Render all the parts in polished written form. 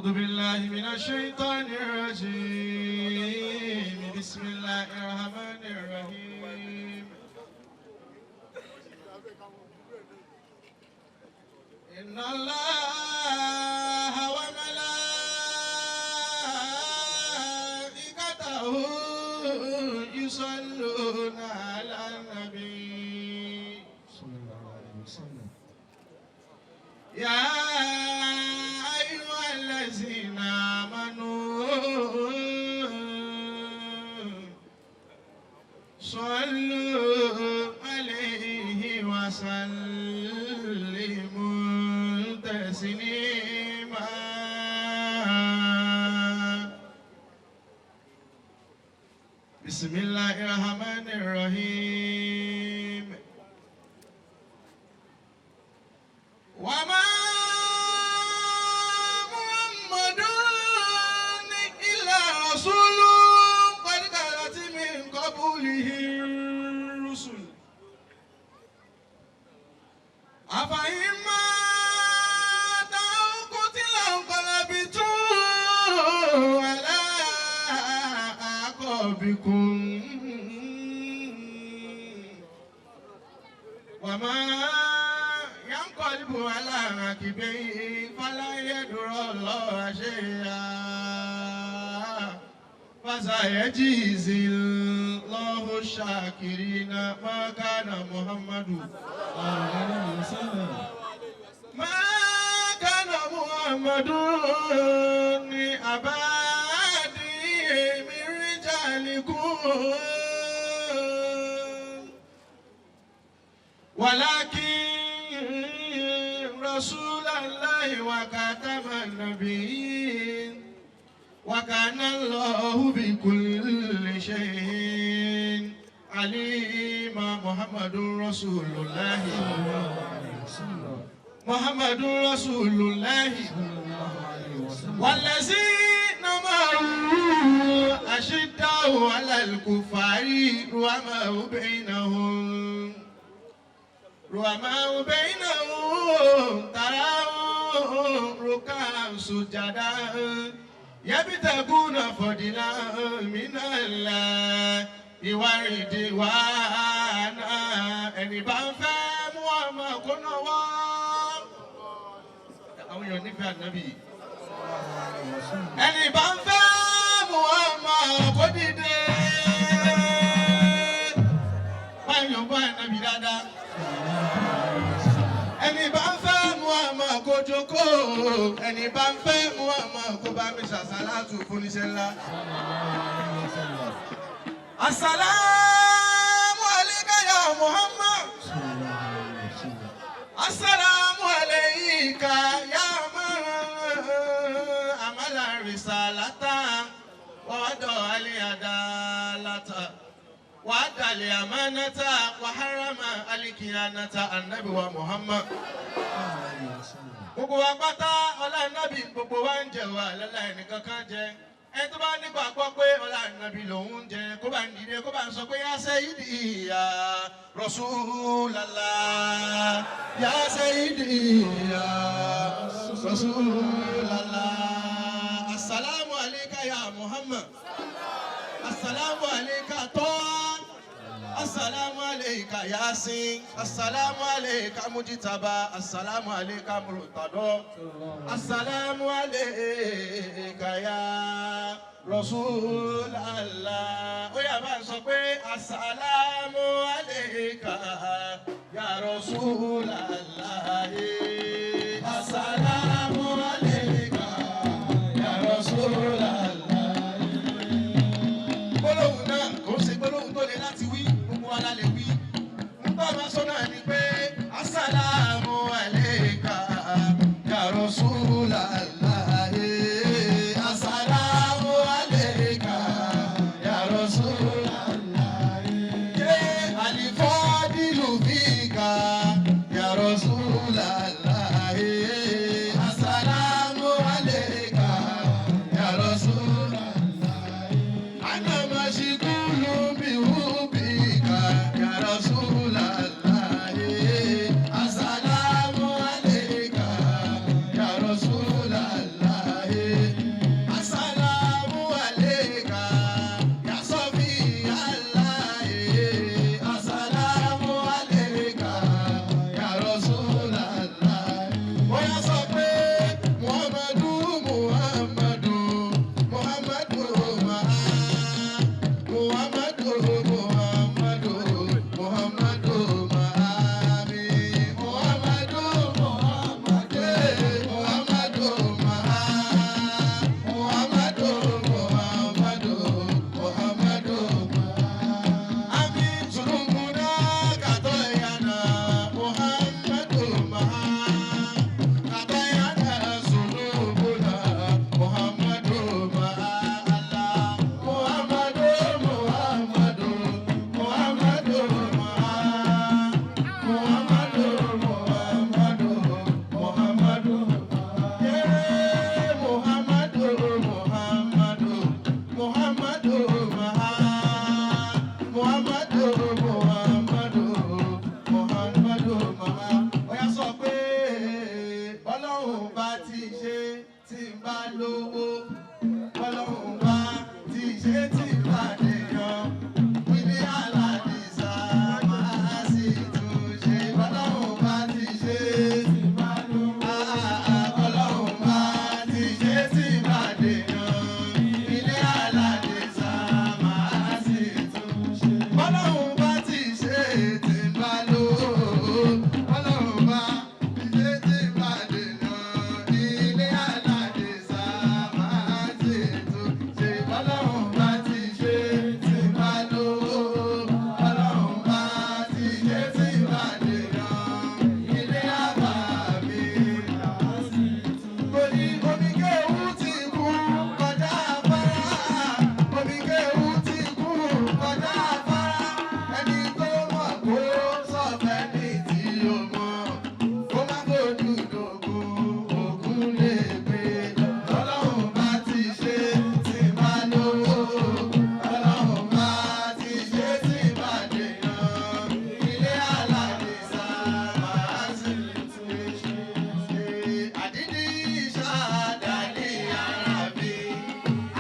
أعوذ بالله من الشيطان الرجيم. بسم الله الرحمن الرحيم. إن الله وملائكته يصلون على النبي صلى الله عليه وسلم. يا أيها الذين آمنوا صلوا عليه وسلموا تسليما. بسم الله الرحمن الرحيم. وما محمد إلا رسول قد خلت من قبله الرسل أفإن مات أو قتل انقلبتم على أعقابكم وما ينقلب على عقبيه فلا يضر الله شيئا فسيجزي الله الشاكرين. ما كان محمد عليه وسلم. ما كان محمد أبا أحد من رجالكم ولكن رسول الله وخاتم النبيين وكان الله بكل شيء عليما. محمد رسول الله. صلى الله عليه وسلم. محمد رسول الله صلى الله عليه وسلم. والذين معه أشداء على الكفار رحماء بينهم رحماء بينهم تراهم ركعا سجدا يبتغون فضلا من الله ورضوانا. Ẹni bá ń fẹ́ Muhammad kó náwó. Àwọn èèyàn nífẹ̀ẹ́ ànábì. Ẹni bá ń fẹ́ Muhammad kó dìde. Báyọ̀ bá ànábì dáadáa. Ẹni bá ń fẹ́ Muhammad kó jókòó. Ẹni bá ń fẹ́ Muhammad kó bá mi ṣàṣàlátù fúnníṣẹ́ ńlá. Assalamu alayka ya Muhammad. صلى الله عليه وسلم. Assalamu alayka ya man amala risalata wa wada al-adalata wa adda al-amanata wa harama al-khiyanata. Annabi wa Muhammad. عليه وسلم. Gbogbo wa pátá ọlá nábì gbogbo wa ń jẹ wa lọ́la ẹnìkan kan jẹ. Ẹni tó bá nígbàgbọ́ pé ọlá nábì lòun ń jẹ kó bá ń dìde kó bá ń sọ pé yá sayyidi ya Rasulallah, ya sayyidi ya Rasulallah. Assalamu alayka ya Muhammad. Assalamu alayka tọ́. Assalamu alayka Yasin. Assalamu alayka Mujtaba. Assalamu alayka Murtado. Assalamu alayka ya Rasulallah. Ó yá bá ń sọ pé assalamu alayka ya Rasulallah. Assalamu alayka ya Rasulallah. Gbólóhùn náà kò ń ṣe gbólóhùn tó le láti wí, gbogbo wa la lè wí. Ń bá wa sọ náà ni pé assalamu alayka ya Rasulallah. Assalamu alayka ya Rasulallah. Alifadilu fika ya Rasulallah. Tí n bá lówó, Ọlọ́run bá ti ṣe tí n bá dèèyàn. Ilé aládìsá máa sì tún ṣe. Ọlọ́run bá ti ṣe tí n bá lówó. Ọlọ́run bá ti ṣe tí n bá dèèyàn. Ilé aládìsá máa sì tún ṣe. Ọlọ́run bá ti ṣe tí n bá lówó. Ọlọ́run bá ti ṣe tí n bá dèèyàn. Ilé aládìsá máa sì tún ṣe. Ọlọ́run bá ti ṣe tí n bá lówó. Ọlọ́run bá ti ṣe tí n bá dèèyàn. Ilé àbá mi máa sì tún ṣe. Torí omi kéwú ti kú kọjá afárá. Omi kéwú ti kú kọjá afárá. Ẹni tó mọ̀ kó sọ̀fẹ́ ní tí ó mọ̀. Kó má fojú dògún, ògún lè gbé. Ọlọ́run bá ti ṣe tí bá lówó. Ọlọ́run bá ti ṣe tí bá dèèyàn. Ilé aládìsá máa sì tún ṣe. Àdídì ìṣàdálì àràbí.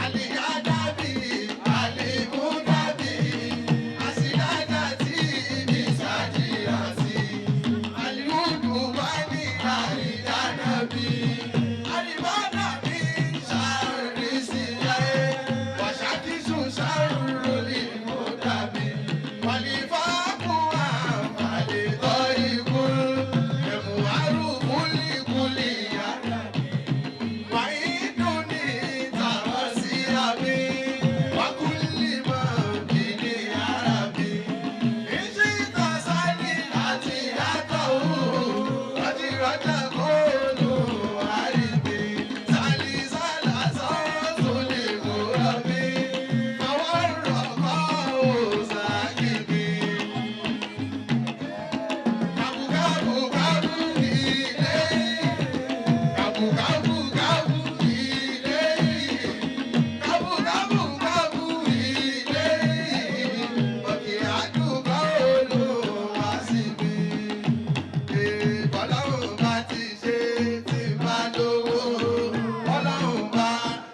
Àlìyádábì, àlìmúdábì, àsìdájàtì, ìbísàjìyàsí. Àlìhùdùwání, àlìdánàbí. Àlìbádàbí, ṣàrìsíyáyé. Wàṣàkíṣù ṣàrùlìmúdàbí. Wàlífàkù àǹfààní ikú. Ẹ̀mùwárù kúlíkúlí àdàbí. Wàyídùnní tàwọn sí àbí. Wákúlì máa bí ní àràbí. Ìṣíta sáré àti àtọ̀hún. Rọ́jìrọ́jà kó lù àríbí. Sálísálà sọ́ọ̀tún lè kó rọ̀bí. Fọwọ́ rọ̀kọ́ òòsàkìbí. Kàbùkàbù kàbù ilé. Kàbùkàbù kàbù ilé. Kàbùkàbù kàbù ilé. Òkè àdúgbò olúwa síbi. Bọ́láhùn bá ti ṣe tí bá lówó. Bọ́láhùn bá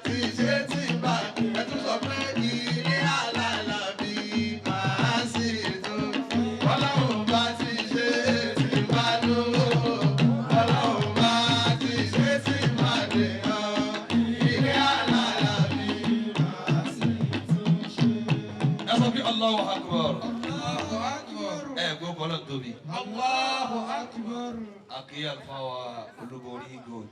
ti ṣe tí bá. Ẹ tún sọ pé ilé alálàbí máa sì tún. Bọ́láhùn bá ti ṣe tí bá lówó. Bọ́láhùn bá ti ṣe tí bá dèèyàn. Ilé alálàbí máa sì tún ṣe. Ẹ sọ pé Allahu Akbar. Allahu akbar. Ẹ gbọ́ bọ́lá tóbi. Allahu akbar. Akíyà alfawa olúborí gold.